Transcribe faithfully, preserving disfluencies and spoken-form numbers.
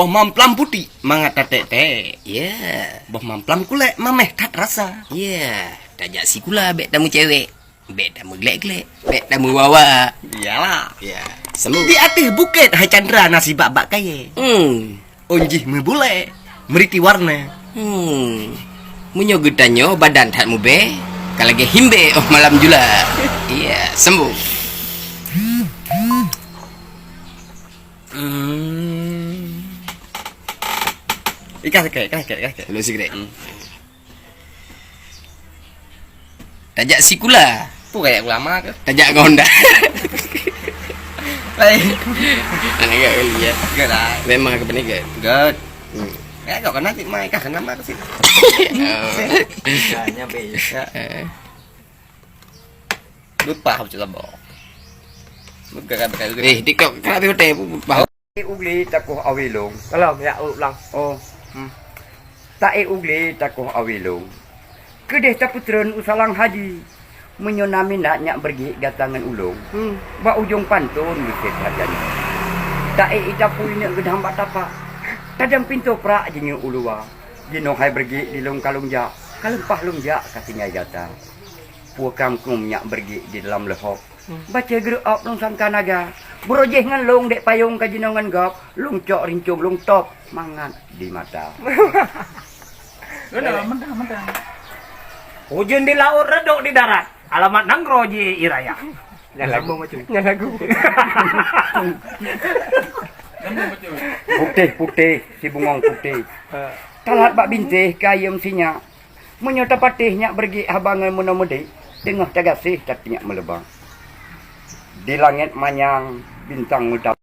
Oh mamplam putik mangat tatek-tek. Ya. Boh mamplam kulek mameh that rasa. Ya. Tajak sikula bèk tameucewek, bèk tameuglek-glek, bèk tameuwawa. Iyalah. Ya. Sambung. Di ateueh bukét hai chandra na sibak bak kayèe. Hmm. Ôn jih meubulèe, meuriti warna. Hmm. Meunyoe geutanyoe badan that mubèe, ka lagèe himbèe 'oh malam jula. Iya, sambung. Hmm. Ikah sikét, ikah sikét, ikah sikét. Lu sikét. Hmm. Tajak sikula. Peue kajak ulama ke? Tajak ngon Honda. Lain. Aneuk gèt kali ya. Gèt lah. Memang ke panitia. Gèt. Hmm. Ya, kau kena tik mai kah kena mak sih. Oh. Ya, nyampe. Ya. Eh. Lupa aku cakap boh. Bukan kata kata. Eh, tiktok kenapa hotel? Taék u glé takoh awe lôn. Ulang, ya, ulang. Oh. Hmm. Taék u glé takoh awe lôn. Keudeh tapeutreun u salang haji. Meunyoe na minat nyak beureuguek gata ngon ulôn. Hmm. Bak ujong panton geusét that janji. Taék i tapui neuk geudam bak tapak. Tajam pintoe prak jingieng u luwa. Jinoe hai beureuguek di lôn ka lôn jak. Ka leumpah lôn jak ka tinggai gata. Peue kam keuem nyak beureuguek di dalam leuhok. Hmm. Baca geureu'op lôn sangka naga. Beurojéh ngon lôn dék payong ka jinoe ngon gob. Lôn cok rincong lôn top mangat di mata. Udah, mentah, mentah. Ujeuen di laôt, reudok di darat. Alamat nanggroe ji iraya. Nyan lagu. Sambung bacut. Nyan lagu. Putéh-putéh, si bungong putéh. Ha. Talat bak bintéh kayém sinyak. Meunyoe tapatéh nyak beureuguek haba ngon meunoe meudéh, teungoh tagaséh tatiek meuleuba. Di langét manyang bintang meuta